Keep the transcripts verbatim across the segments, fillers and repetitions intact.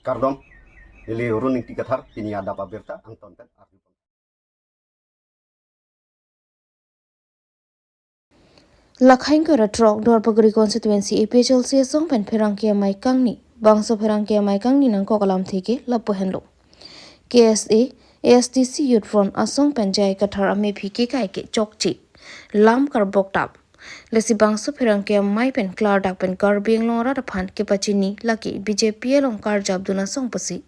Kardom, neli Run Ingti Kathar, pini adap abirta angton pen arju. Lakhang kora throk Duarbagori constituency A P H L C asong pen pherangke amei kangni, bangso pherangke amei kangni nangkok alamthe ke lapu henlo. K S A, A S D C Youth Front asong pen J I Kathar amephi kekai ke chokche, lam karbok tap. Lasi bangso pherangke amei pen klardak pen Karbi Anglong arat aphan kepachini lake B J P along karjap dun asong pusi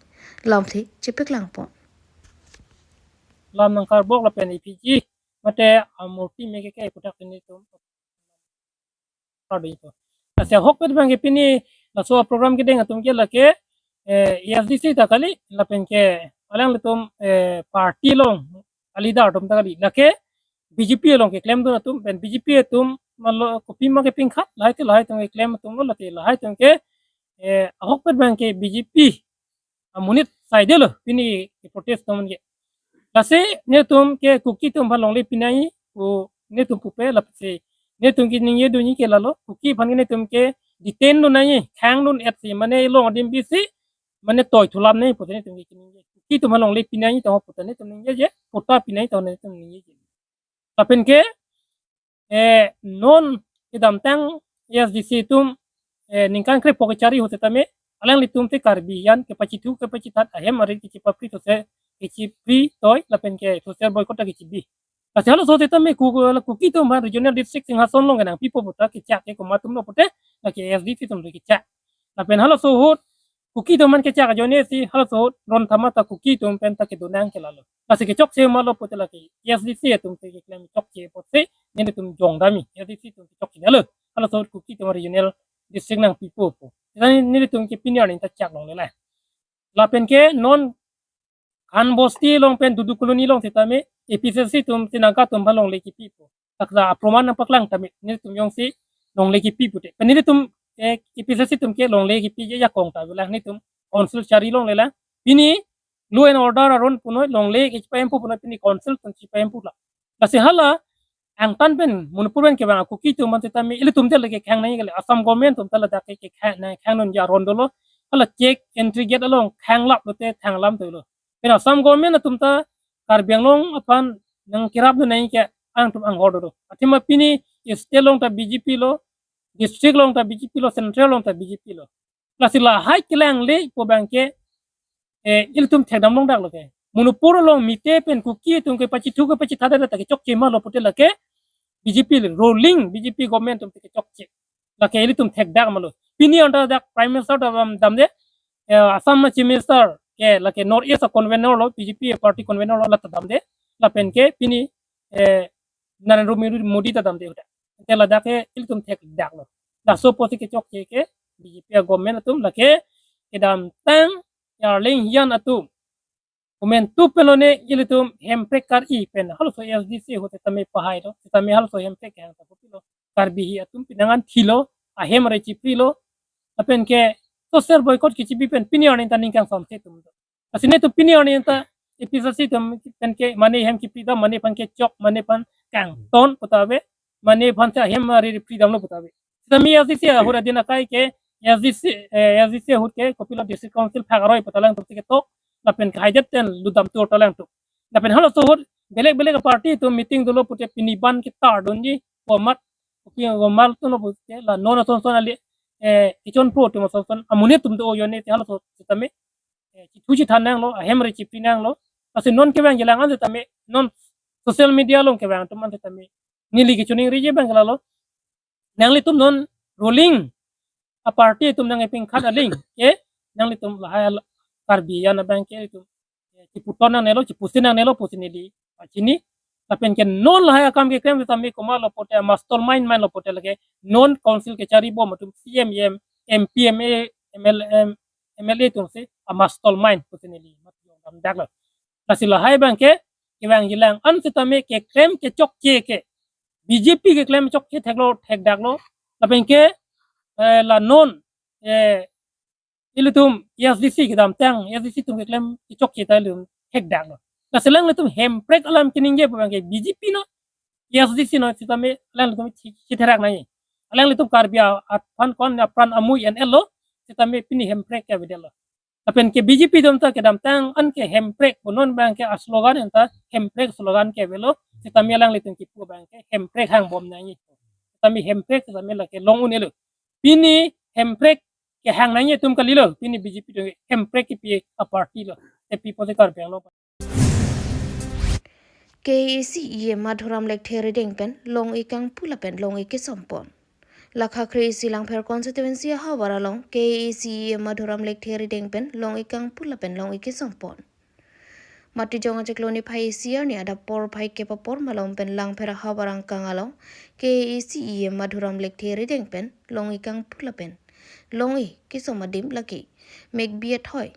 lamthe chepaklangpon. Lam nangkarbok lapen ipiji mate amurti me kekai puthak tini tum kardom ipo. Lasi ahokpet abangke pini laso program kedeng atum ke lake, eh, A S D C ta kali, lapen ke alanglitum, eh, party along a-leader atum ta kali, lake B J P along keklem dun atum pen B J P atum malo kopima kepingkhat, lahai te lahai atum keklem atum lo, lake lahai atum ke, eh, ahokpet abangke B J P amonit saidelo pini ke protest atum ke. Lasi netum ke Kuki atum aphan longle pinai pu netum pupe, lasi netum keningje dunji ke lalo, Kuki aphan ke netum ke detain dun nangji, khang dun-et si, mane long adim bisi, mane toi thulam nangji pusi netum ke keningje. Kuki atum aphan longle pinai tong puta netum ningjeje, patta pinai tong netum ningjeje. Lapen ke, eh, non kedamtang A S D C atum, eh, ningkan krepho kechari ahut setame, alanglitum te Karbi an kepachithu kepachithat ahem arit kechipapri those, kechipri toi lapen ke those boycott ta kechibi. Lasi halaso setame Ku-, Kuki atum aphan regional district Singhason along kenangpipo puta kechak ke komat atumlo pute, lake A S D C atum kechak. Lapen halaso ahut Kuki atum aphan kechak ajoine si halaso ahut ron thama ta Kuki atum pen ta kedo nang ke lalo. Lasi kechokche ma lo pute lake A S D C atum ke keklem chokche pusi nelitum jongdamji, A S D C atum kechokche lo. Halaso ahut Kuki atum regional district nangpipo pu. Tani nelitum ke pini arni ta chak longle la. Lapen ke non Khan Bosti along pen Dudu Colony along setame A P H L C atum, Sinangka atum aphan longle kipipo. Taksa aproman nangpaklang tame netum jongsi longle kipi pute. Pen netum, eh, A P H L C atum ke longle kipiji ajakong ta avelang, netum council chari longle la. Pini law and order aron punoi longle kechipa-empo punoi, pini council atum chipa-empo la. Lasi hala angtan pen Manipur pen kevang a-Kuki atum aphan setame ilitum te lake khang nangji kali, Assam government atum ta ladak ke khang nang khang nangji aron dolo. Hala check entry gate along khang lap lote thang lam dolo. Pen Assam government atum ta Karbi Anglong aphan nangkerap dun nangji ke angtum anghor dolo. Athema pini state along ta B J P lo, district along ta B J P lo, central along ta B J P lo. Lasi lahai kelang le pu abangke, eh, ilitum thekdam longdak lo ke. Manipur along Meitei pen Kuki atum kepachithu kepachithat ta kechokche ma lo pute lake B J P le, ruling B J P government atum te kechokche. Lake ilitum thekdak ma lo. Pini anta dak Prime Minister ta dam, damde, eh, Assam Chief Minister ke lake North East a-convenor lo, B J P party convenor lo, la ta damde. Lapen ke pini, eh, Narendra Modi, Modi ta damde udah. Te ladak ke ilitum thekdak lo. Laso pusi kechokche ke B J P a-government atum, lake kedamtang Yarleng Hijan atum komantu pen lone ilitum hemprek kar-i pen halaso A S D C ahut setame pahai lo, setame halaso hemprek kehang ta kopilo. Karbi hi atum pinangan thilo, ahem arit chipri lo, lapen ke social boycott kechibi pen pini arni ta ningkang som se atum do. Lasi netum pini arni ta A P H L C atum pen ke mane hem kipri dam, mane aphan kechok, mane aphan kangton puta ave, mane aphan ta hem arit pri damlo puta ave. Setame A S D C ahut adin akai ke, A S D C, eh, A S D C ahut ke kopilo District Council phak aroi puta alangtum si ketok, lapen ke haidet ten ludam tur ta alangtum. Lapen halaso ahut belek belek party atum meeting dolo pute pini ban ketar dunji, komat, kopi komat atum lo pute la non ason son ali, eh, kechonpro atum ason son, amonit atum do ajoine te halaso setame, eh, chithu chithan nanglo, ahem arit chipri nanglo. Lasi non kevang jilang an setame, non social media along kevang atum an setame, neli kechoningriji abang ke lalo. Nanglitum non ruling a-party atum nangkepingkhat aling ke, nanglitum lahai al-, Karbi an abang ke ilitum, eh, chiputon nangnelo, chipusi nangnelo pusi neli pachini. Lapen ke non lahai akam keklem setame komat lo pute, mastermind man lo pute lake non council kechari bom atum, C E M, M P, M A, M L A, M L A atum si a-mastermind pusi neli mat jongdamdak lo. Lasi lahai abang ke kevang jilang an setame keklem kechokche ke B J P keklem chokche theklo, thekdak lo. Lapen ke, eh, la non, eh, ilitum A S D C kedamtang, A S D C atum keklem kechokche ta ilitum thekdak lo. Lasi alanglitum hemprek alam keningje pu abang ke B J P no, A S D C no, setame alanglitum chi-, chitherak nangji. Alanglitum Karbi a-, aphan ko-an apran amui en-et lo, setame pini hemprek ke avedet lo. Lapen ke B J P atum ta kedamtang an ke hemprek pu, non abang ke aslogan anta hemprek slogan ke avelo. Sitame alanglitum kipu abang ke hemprek hangbom nangji. Sitame hemprek sitame lake long un-elo. Pini hemprek kehang nangji atum kalilo. Pini B J P atum hemprek kipi aparty lo. Te pi pusi Karbi Anglong. K A A C E M Madhuram Lekthe arideng pen long-i kangpu lapen long-i kesompon. Lakha kre-isi Langpher constituency ahavar along K A A C E M Madhuram Lekthe arideng pen long-i kangpu lapen long-i kesompon. Matijong achiklo niphai isi arni adap porphai kep apor malom pen Langpher ahavar angkang along K A A C E M Madhuram Lekthe arideng pen long-i kangpu lapen long-i kesom adim lake Mekbi Athoi,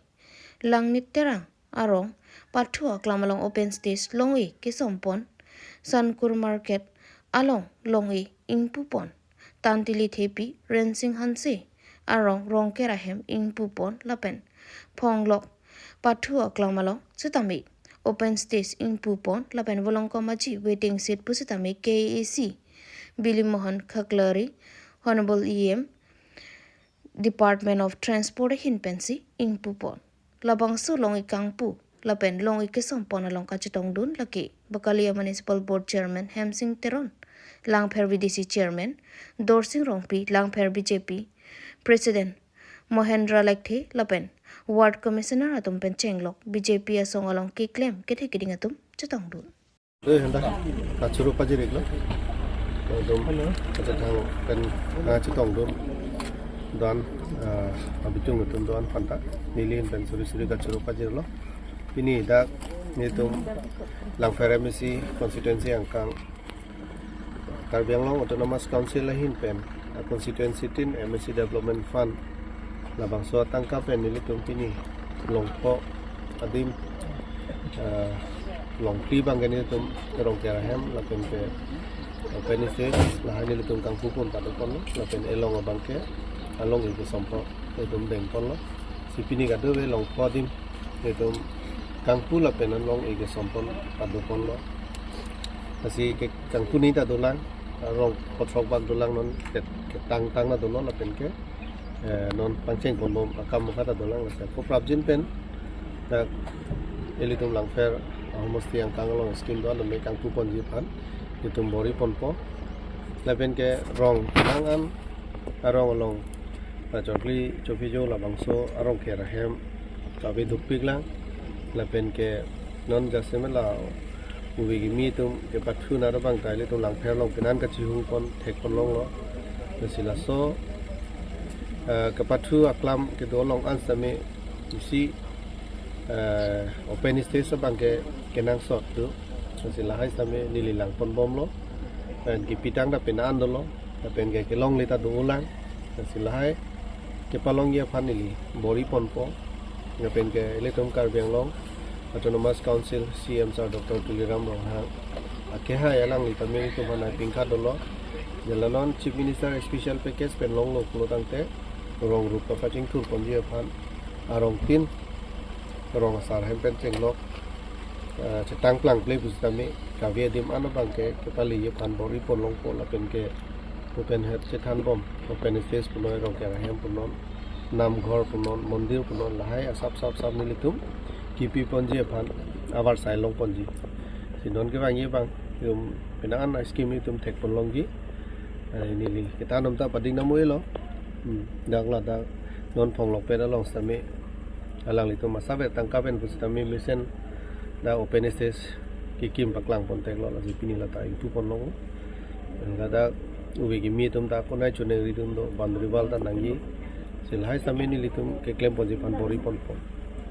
Langnit Terang arong pathu aklam along open stage long-i kesompon, Sankur Market along long-i ingpupon, Tantili Thepi, Rensing Hanse arong Rongker ahem ingpupon lapen Phonglok pathu aklam along sitame open stage ingpupon lapen Volongkom Aji waiting shed pusitame K A A C Bilimohan Khaklari, Honorable E M, Department of Transport ahin pensi ingpupon. Labangso long-i kangpu lapen long-i kesompon along kachetongdun lake Bakalia Municipal Board Chairman Hemsing Teron, Langpher V D C Chairman Dorsing Rongpi, Langpher B J P President Mohendra Lekthe lapen Ward Commissioner atum pen chenglok B J P asong along keklem kethe keding atum chetongdun. Eh, hendak kachoro pajir-iklo. Atum kachethan pen, ah, chetongdun. Doan, ah, abitung atum doan aphanta neli ahin pen suri suri kachoro pajirlo. Pini dak nelitum Langpher M A C constituency angkang Karbi Anglong Autonomous Council ahin pen, ah, constituency tin M A C Development Fund labangso atangka pen nelitum pini longpo adim, ah, longphli abang ke nelitum Rongker ahem lapen ke open stage lahai nelitum kangpupon padopon lapen elong abang ke along-i kesompon nelitum dengponlo. Si pini kadokave longpo adim nelitum kangpu lapen along-i kesompon padoponlo. Lasi ke kangpu ni ta dolang, arong kothrok bak dolang, non ke, ketang tang ta dolo lapen ke, eh, non pangchengponbom akam mokha ta dolang, lasi koprapjin pen dak ilitum Langpher ahomosti angkang along scheme do-an tame kangpuponji aphan nelitum bor-iponpo. Lapen ke rong nang an arong along, ah, Chokli Chophijo labangso arong Rongker ahem kave dukpiklang. Lapen ke non jasemet la ove kimi atum kepathu naro abang ta ilitum Langpher along penan kachihungpon thekpon longlo. Lasi laso, eh, kepathu aklam kedo along an sitame isi, eh, open stage abang ke kenangsot do. Lasi lahai sitame neli langponbomlo. Pen kipitang ta penan dolo. Lapen ke kelongle ta dolang. Lasi lahai kepalongji aphan neli bor-iponpo. Lapen ke ilitum Karbi Anglong Autonomous Council C M Sir Doctor Tuliram Ronghang akehai alangli tame itum aphan nangpingkha dolo. Jalanon Chief Minister Special Package pen longlo pulo tangte rong rup kapachingthurponji aphan arong tin rong asar ahem pen chenglok, eh, chetang plangple pusitame kave adim an abang ke kepaleji aphan bor-ipon longpo lapen ke pu pen het chethanbom open stage punon, Rongker ahem punon, namghor punon, mondir punon, lahai asap sap sap nelitum kipiponji aphan avarsai longponji. Si non kevangji abang itum penan an scheme itum thekpon longji. Eh, neli kethan atum ta pading namuelo. Hmm, dak ladak non Phonglok pen along sitame alanglitum asap tangka pen pusitame mesen dak open stage kekim paklangpon theklo, lasi pini lata ingpupon long. Ladak ove kimi atum ta konai choningridun do, boundary wall ta nangji. Si lahai sitame nelitum keklemponji aphan bor-iponpo.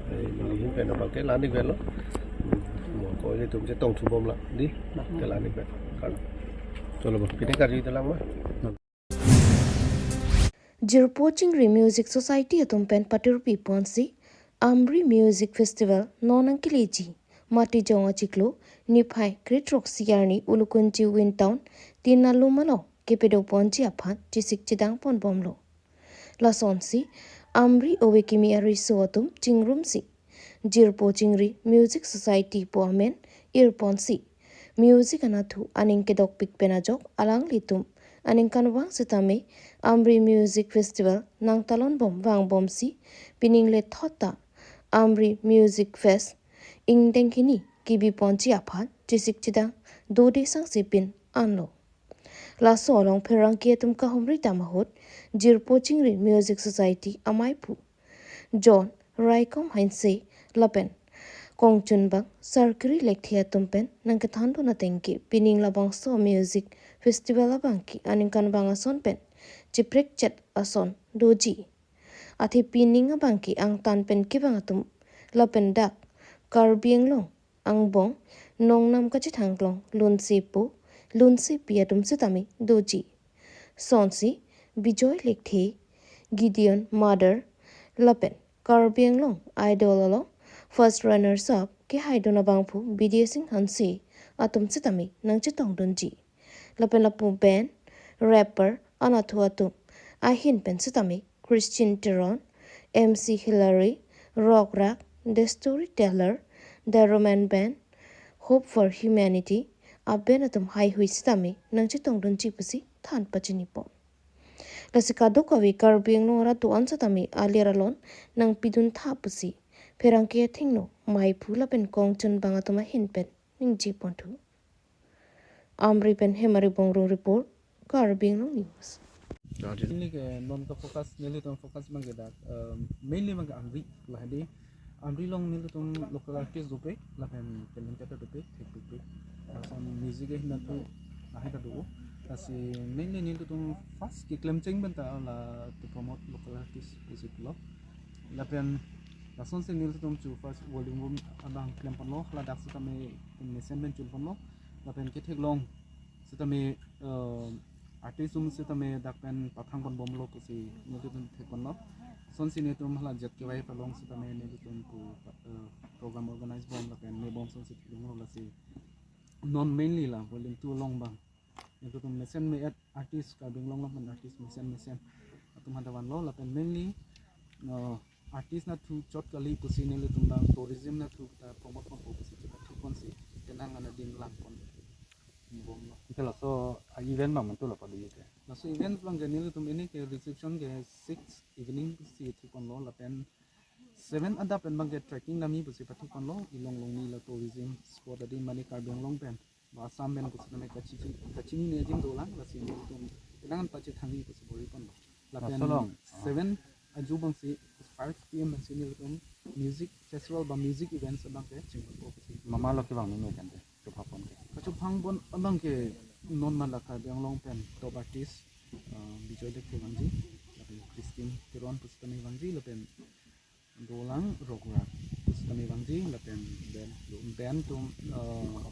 Eh, neli ahin pen abang ke la-an ikvetlo. Hmm, mo ko ilitum chetongthubomlang, dei. Ke la-an ikvet. Kar-, cholo bo, pine karju dolang ma. Jirpo Chingri Music Society atum pen patirpiponsi Amri Music Festival non nangkeleji Matijong achiklo niphai krethrok isi arni Ulukunchi Win Town tin alum along kepadoponji aphan chesik chedangponbomlo. Lasonsi Amri ove kimi ariso atum chingrumsi Jirpo Chingri Music Society pu amen irponsi music anatthu aning kedokpik pen ajok alanglitum aningkanvang sitame Amri Music Festival nangtalonbom vangbomsi pining lethot ta Amri Music Fest ingdeng hini kebi ponji aphan chesik chedang dode sangsepin anlo. Laso along pherangke atum kahumri dam ahut Jirpo Chingri Music Society amei aphu John Raikom Hanse lapen kongchunbang Sarkiri Lekthe atum pen nangkethandun ateng ke pining labangso music festival abang ke aningkanvang ason pen chiprekchet ason doji. Athe pining abang ke angtan pen kevang atum lapen dak Karbi Anglong angbong nongnam kachethang long lunsepo lunsepi atum sitame doji. Sonsi Bijoy Lekthe, Gideon Madar lapen Karbi Anglong Idol along first runners up kehaidun abangphu Bidya Sing Hanse atum sitame nangchetongdunji. Lapen lapu band, rapper, anatthu atum ahin pen sitame Christian Teron, M C Hillary, Rock Rak, The Storyteller, The Roman Band, Hope for Humanity, a-band atum haihui sitame nangchetongdunji pusi than pachinipon. Lasi kadokave Karbi Anglong arat do-an sitame alir alon nangpidun tha pusi pherangke athengno amei aphu lapen kongchunbang atum ahin pen ningjeponthu. Amri pen Hemari Bongrung report, Karbi Anglong News. Mainly ke non ka focus, nelitum focus abang ke dak, um, mainly abang ke Amri lahai di. Amri along nelitum local artist dope, lapen talented dope, thekpikpik. Lason music ke hinatu lahai ta do. Lasi mainly nelitum first keklemcheng pen ta la to promote local artist pusi pulo. Lapen lasonsi nelitum chu first volume one abang klemponlo, ladak sitame mesen pen chunponlo. Lapen ketheklong sitame, eh, artist atum sitame dak pen pathangponbomlo pusi nelitum thekponlo. Lasonsi nelitum hala J K Y F along sitame nelitum pu, eh, program organize bom lapen mebom asonsi theklonglo, lasi non mainly la volume two along abang nelitum mesen me-et artist, Karbi Anglong along pen artist mesen mesen atum aphan ta vanlo lapen mainly, eh, artist anatthu chot kali pusi nelitum abang tourism anatthu ta promote ponpo pusi chot athupon si kenang ana ding langponbomlo. Ante laso a-event abang mantu la padu ite. Laso event abang ke nelitum ini ke reception ke six evening si thuponlo lapen seven adap pen abang ke trekking damji pusi pathuponlo, Ilong Longni la tourism spot adi mane Karbi Anglong pen ba Assam pen pusitame kachini, kachinine jim dolang, lasi nelitum kenang pachethangji pusi bor-iponlo. Lapen laso along, ah, seven aju abangsi five P M abangsi nelitum music festival ba music events abang ke chingponpo pusi. Mama lo kevang meme kante, chophapon ke. Kachophangpon abang ke non mala Karbi Anglong pen top artist, ah, Bijoy Lekthe vangji, lapen Christian Teron pusitame vangji, lapen dolang Rock Rak pusitame vangji, lapen band, band atum, eh,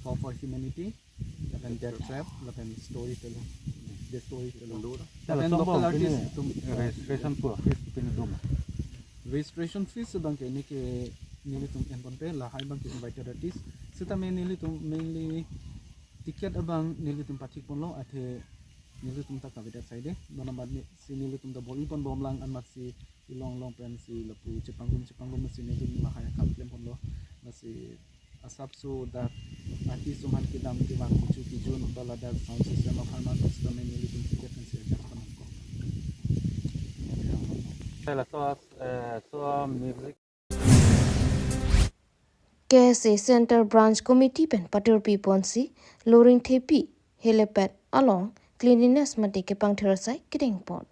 Hope for Humanity, lapen Death Trap, lapen Storyteller, The Storyteller. Lapen local artist atum. Registration pu, fees pin dum. Registration fees abang ke neke nelitum enponpe, lahai abang ke invited artist. Sitame nelitum mainly ticket abang nelitum pathikponlo, athe nelitum ta kavedet saide. Non amat ni si nelitum ta bor-iponbomlang, amatsi Ilong Long pensi lapu chepangrum chepangrum si nelitum lahai akam klemponlo. Lasi asapso dak artist atum aphan kedam kevang kecho kejun ba ladak sound system apharman pusitame nelitum ticket pensi ajak panangko. Laso, eh, so music. K S A Center Branch Committee pen patirpiponsi Loringthepi helipad along cleanliness mate kepangthir asai kedengpon.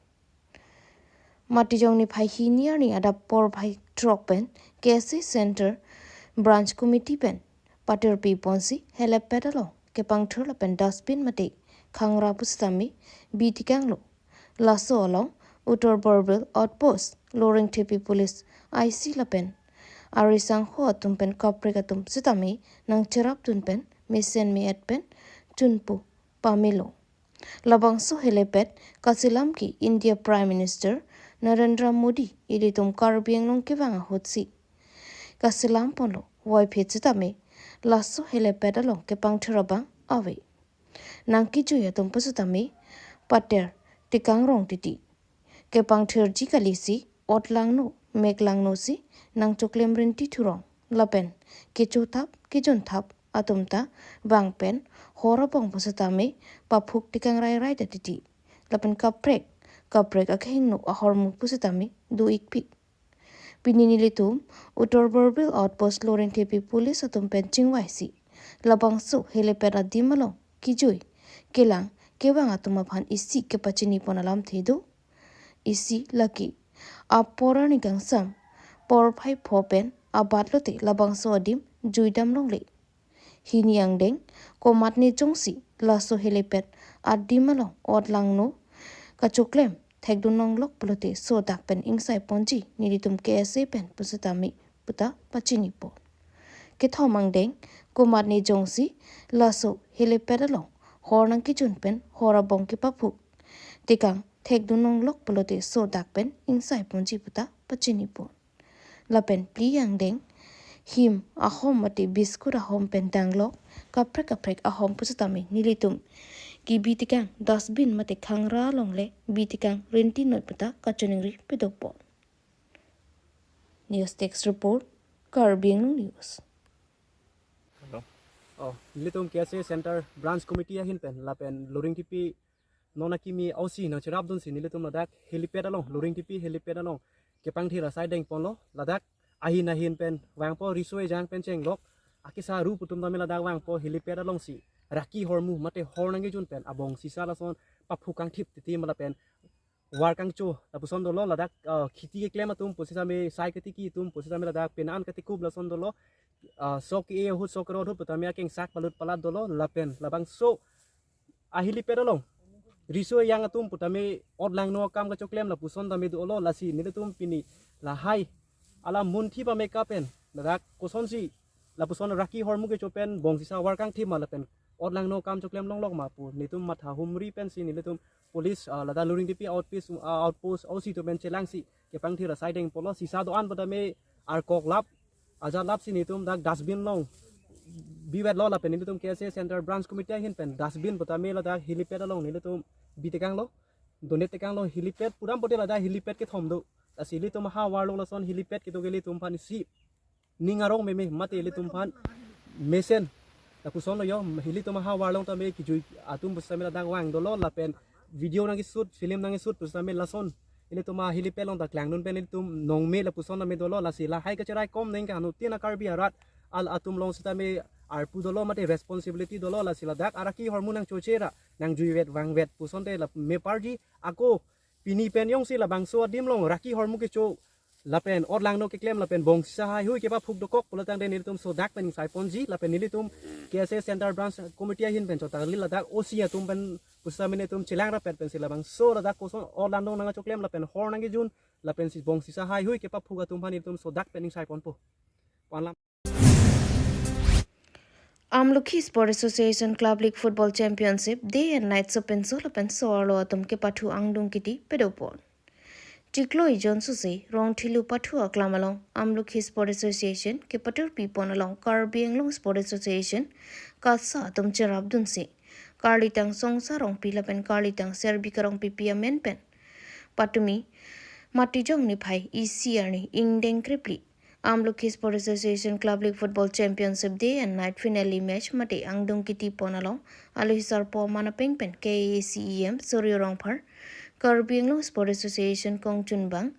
Matijong niphai hini arni adap porphai throk pen K S A Center Branch Committee pen patirpiponsi helipad along kepangthir lapen dustbin mate khangra pusitame bi tekanglo. Laso along Uttar Borbil Outpost, Loringthepi Police I C lapen arisangho atum pen kaprek atum sitame nangcherapdun pen mesen me-et pen chunpo pamelo. Labangso helipad kaselam ke India Prime Minister Narendra Modi ilitum Karbi Anglong kevang ahutsi kaselamponlo, voiphit sitame laso helipad along kepangthir abang ave. Nangkejui atum pusitame pater tekangrong titi. Kepangthirji kalisi otlangno meklangno si nangchoklem rinti thurong lapen kechothap kejunthap atum ta bang pen hor abong pusitame paphuk tekang rairai ta titi. Lapen kaprek kaprek akehingno ahormu pusitame do-ikpik. Pini nelitum Uttar Borbil Outpost Loringthepi Police atum pen chingvaisi labangso helipad adim along kejui kelang kevang atum aphan isi kepachinipon alamthe do. Isi lake apor arni kangsam porphai pho pen abat lote labangso adim juidam longle. Hini angdeng komatne jongsi laso helipad adim along ot langno kachoklem thekdun longlok pulote sodak pen ingsaiponji nelitum K S A pen pusitame puta pachinipon. Kethom angdeng komatne jongsi laso helipad along hor nangkejun pen hor abong kepaphuk tekang thekdun longlok pulote sodak pen ingsaiponji puta pachinipon. Lapen phli angdeng him ahom mate biskut ahom pen danglok kaprek kaprek ahom pusitame nelitum kebi tekang dustbin mate khangra alongle bi tekang rinti noi puta kachiningri pedopon. News Desk Report, Karbi Anglong News. Oh, nelitum K S A Centre Branch Committee ahin pen lapen Loringthepi non akimi ausi nangcherapdunsi nelitum ladak helipad along, Loringthepi helipad along kepangthir asai dengponlo. Ladak ahin ahin pen vangpo, riso ejang pen chenglok akesa ru pu atum tame ladak vangpo, helipad alongsi raki hormu mate hor nangkejun pen abong sisa lason paphuk kangthip titi ma lapen war kangcho lapuson dolo. Ladak ah, khiti keklem atum pusitame, sai ketiki atum pusitame, ladak penan ketikup lason dolo. Ah, sok ke ahut sok rod ahut putame akengsak palut palat dolo. Lapen labangso ahelipad along riso ejang atum putame ot langno akam kachoklem lapuson tame dolo. Lasi nelitum pini lahai alam munthi pame kapen ladak kosonsi lapuson raki hormu kecho pen bong sisa war kangthip ma lapen ot langno akam choklem longlok ma pu nelitum matha humri pensi nelitum police ah, ladak Loringthepi outpost ah, outpost ausi atum pen chelangsi kepangthir asai dengponlo. Sisa do-an putame arkok lap ajat lapsi nelitum dak dustbin along bivetlo. Lapen nelitum K S A Centre Branch Committee ahin pen dustbin putame ladak helipad along nelitum bi tekanglo, donate tekanglo. Helipad pudam pote ladak helipad kethom do. Lasi ilitum havar along lason helipad kedo ke ilitum aphan isi ning arong meme mate ilitum aphan mesen lapuson lo yo. Ilitum havar along tame kejui atum pusitame ladak vang dolo lapen video nangkeshoot, film nangkeshoot pusitame lason ilitum ahelipad along ta klangdun pen ilitum nongme lapuson tame dolo. Lasi lahai kacheraikom neng ke anuttin a-Karbi arat al atum along sitame arpu dolo mate responsibility dolo. Lasi ladak araki hormu nangchoche ra nangjuivet vangvet puson te la meparji. Ako pini pen jongsi labangso adim along raki hormu kecho lapen ot langno keklem lapen bong sisa haihui kepaphuk dokok pulo tangte nelitum sodak pen ingsaiponji. Lapen nelitum K S A Centre Branch Committee ahin pen chotali ladak ausi atum pen pusitame nelitum chelang rapet pensi labangso ladak koson ot langno nangkachoklem lapen hor nangkejun lapensi bong sisa haihui kepaphuk atum aphan nelitum sodak pen ingsaiponpo. Pu alam. Amlukhi Sport Association Club League Football Championship Day and Night Sopenso lapen so-arlo atum kepathu angdung kiti pedopon. Chiklo ejon sose Rongthelu pathu aklam along Amlukhi Sport Association kepatur pipon along Karbi Anglong Sport Association KASA atum cherapdunsi Karlitang Songsa Rongpi lapen Karlitang Serbi Karongpipi amen pen patumi Matijong niphai isi arni ingdeng krepli Amlukhi Sport Association Club League Football Championship Day and Night Finale Match mate angdung kiti pon along alohi sarpo aman apeng pen K A A C E M Suryo Rongphar, Karbi Anglong Sport Association kongchunbang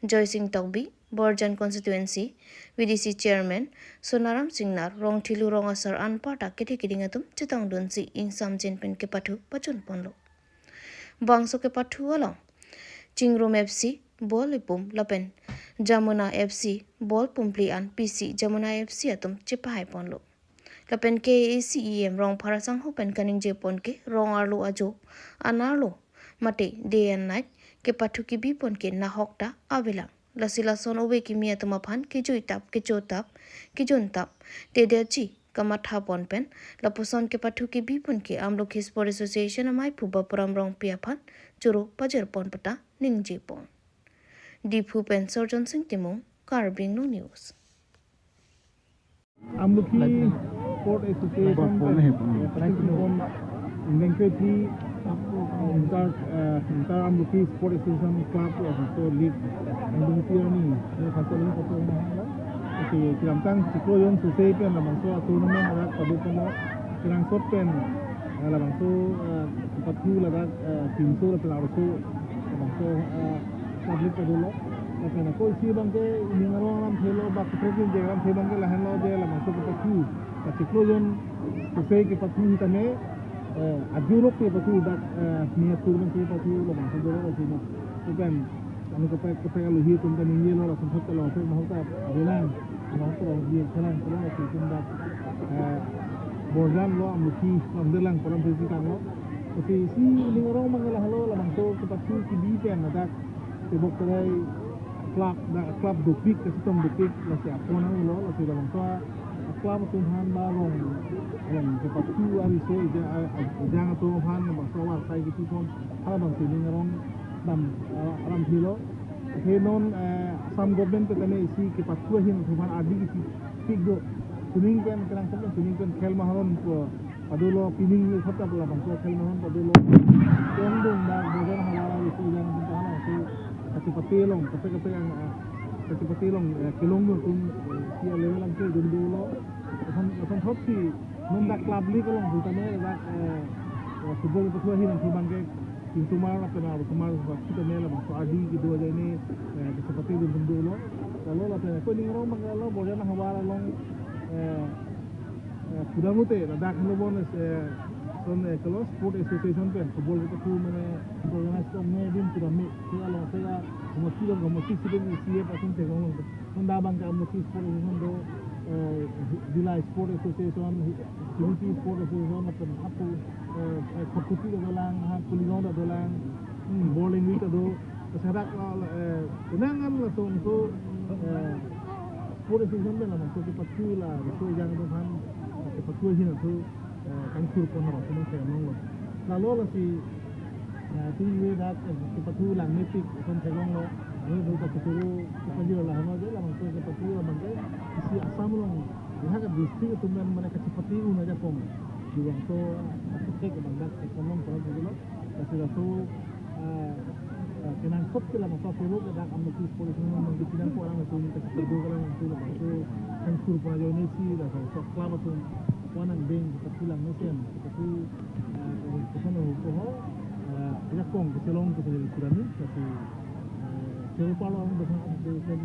Joysing Tokbi, Borjan Constituency V D C Chairman Sonaram Singnar, Rongthelu rong asar anparta kedhe keding atum chetongdunsi ingsamjin pen kepathu pachunponlo. Bangso kepathu along Chingrum F C ball ipum lapen Jamuna F C ball pumphli an pisi Jamuna F C atum chepahaiponlo. Lapen K A A C E M Rongphar asangho pen kaningjepon ke rong arlo ajo, an arlo mate day and night kepathu kebipon ke nahok ta avelang. Lasi lason ove kimi atum aphan kejuitap, kechotap, kejuntap, tedachi kamathapon pen lapuson kepathu kebipon ke Amlukhi Sport Association amei phu Bapuram Rongpi aphan choro pajirpon puta ningjepon. Diphu pen Sorjon Sing Timung, Karbi Anglong News. Amlukhi Sport Association pen, eh, participant ingdeng krepli inter, eh, inter Amlukhi Sport Association Club, eh, so league angdung kiti arni, eh, satu lagi satu lagi. Oke, kiramtang chiklo ejon sose pen labangso tournament arak padopon lo, kirangsot pen, eh, labangso, eh, pathu ladak, eh, team so lapen labangso, labangso, eh, public padolo. Lapen ako isi abangke ining arong alamthe lo, ba keprek ingjek alamthe abangke lahenlo je labangso kepathu, kachiklo jon kopei kepathu sitame, eh, ajurok kepathu dak, eh, niat tur abangke kepathu labangso ajurok asino. Lapen anu kaprek kaprek alohi atum ta ningjelo, lason thot kalong kaprek mahal ta avelang, mahal ta rong dia kalang kalang atum dak, eh, borjan lo, amuthi longdelang pu alamthe si tanglo. Lasi isi ining arong abangke lahelo, labangso kepathu kebi pen ladak tebok terai club, dak club dopik, kachetong dopik, lasi apon nanglo, lasi labangso a-club atum aphan ba rong, rong kepathu ariso ejang, a-, a-, ejang atum aphan labangso avartai kepipon, halabangsi ining arong dam, a-, alamthe lo. He non, eh, Assam government pen tame isi kepathu ahin atum aphan ardi kepipik do. Sining pen, kenang pen sining pen Khel Maharon pu padolo, pining le thot ta labangso Khel Maharon padolo. Kengdung dak Borjan havar ariso ejang atum aphan si kachepate along, kaprek kaprek ang, ah, kachepate along, eh, kelong atum, eh, isi a-level angke dun dolo. Lason, lason thot si non dak club league along sitame dak, eh, eh, football kepathu ahin atum abangke King Tomar lapen Aro Tomar sitame labangso ardi kedo ajoine, eh, kachepate dun dun dolo. Lalo lapen ako ining arong abangke lo Borjan havar along, eh, eh, pudamute ladak helo bon, eh, son, eh, kelo sport association pen football kepathu mane organize tong ne din pudamute along se ya, komosi lo, komosi sibin isi e pasin te gong. Hunda abangke amuthi sport association do, eh, Dillai Sport Association, Hi-, Hiripi Sport Association, lapen apo, eh, eh, Khatkhati ta dolang, ha, Kulingaon ta dolang, hmm, Borlengri ta do, serak la, eh, kenangan lason so, eh, Sport Association pen labangso kepathu la, so ejang atum aphan, kepathu ahin atum, eh, kangthur pon aro, sumang se nong lo. Lalo lasi, eh, ti ye dak, eh, kepathu langmepik, ason theklonglo. Anu do kachiklo, kepathu la hano je, labangso kepathu labangke, isi Assam along, ladak a-district atum pen mane kachepate un ajakong. Di labangso, ah, kachepate abang dak, theklong pon theklonglo. Lasi laso, eh, eh, kenangkot ke labangso pelo ke dak amuthi sport association nang di pinang ko alam atum ke kedo kalang atum labangso kangthur pon ajoine si labangso club atum ko-an angdeng kepathu lang mesen kepathu, eh, kepathu lang ko ho, eh, ajakong kechelong kepathu kurani kepathu, eh, kepathu lang bersama association